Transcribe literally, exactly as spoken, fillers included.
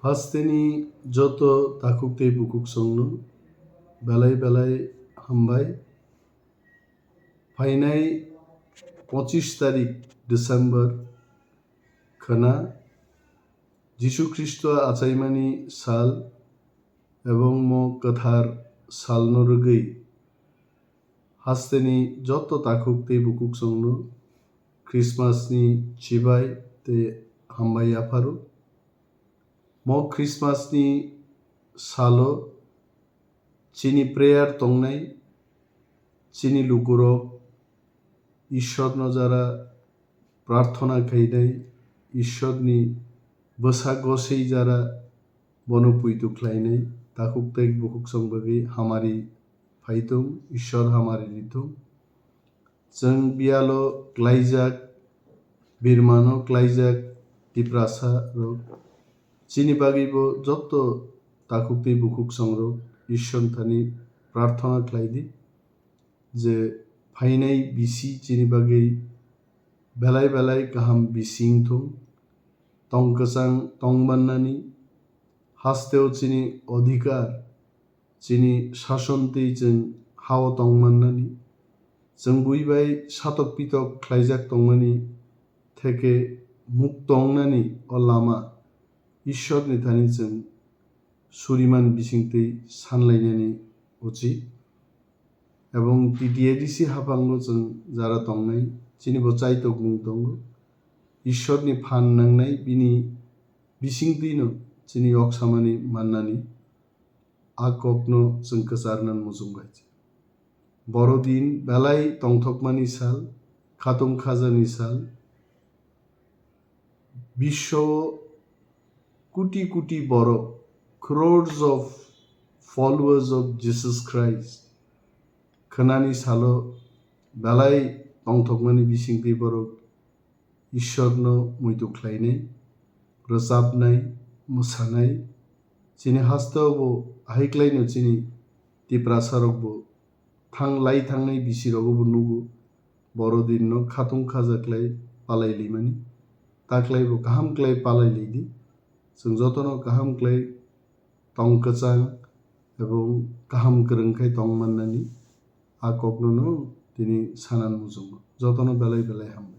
Hasteni joto takhuk tei bukhuk songno belai belai hambai. Phainai pochish tarik December khwna Jisu Khristo achaimani sal ebong mo kwthar salno rwgwi hasteni joto takhuk tei bukhuk songno Christmas ni chibai tei hambai yapharo. Mo Christmas ni salo chini prayer tongnai, chini lukurok Ishwarno jara prarthana khainai, Ishwarni bwsa gosei jara bono puitu khlainai, takhuk tei bukhuk song bagwi hamari phaitung, Ishwar hamari ritung. Chwng biyalo klaijak, birmano klaijak Tiprasa rok. Chini bagwibo jotto takhuk tei bukhuk songrok Ishwar thani prarthana khlai di, je phainai bisi chini bagwi belai belai kaham bising thung, tong kwchang tong mannani, hasteo chini odhikar, chini sason tei chwng hao tong mannani, chwng bui bai satok pitok khlaijak tongmani theke muk tongnani o lama Ishwarni thani chwng suriman bisingtwi sanlainani uchi. Ebong T T A D C haphango chwng jara tongnai, chini bo chaitokmung tongo. Ishwarni phan nangnai bini bisingtwino chini yoksamani mannani a kokno chwng kwcharnan muchung bai. Borodin belai tongthokmani sal, khatung khajani sal, biswo kuti kuti borok, crores of followers of Jesus Christ, khwnani salo belai tongthokmani bisingtwi borok Ishwarno muitu khlainai, rwchapnai, mwsanai. Chini hasteo bo ahaiklaino chini Tiprasa rokbo thang lai thangnai bisi rogo bo nugo, Borodinno khatung khaja khlai palai limani. Taklai bo kaham khlai palai lidi. Chwng jotono kaham khlai tong kwchang ebong kaham kwrwng khai tong mannani a kokno no tini sanan muchungo. Jotono belai belai hambai.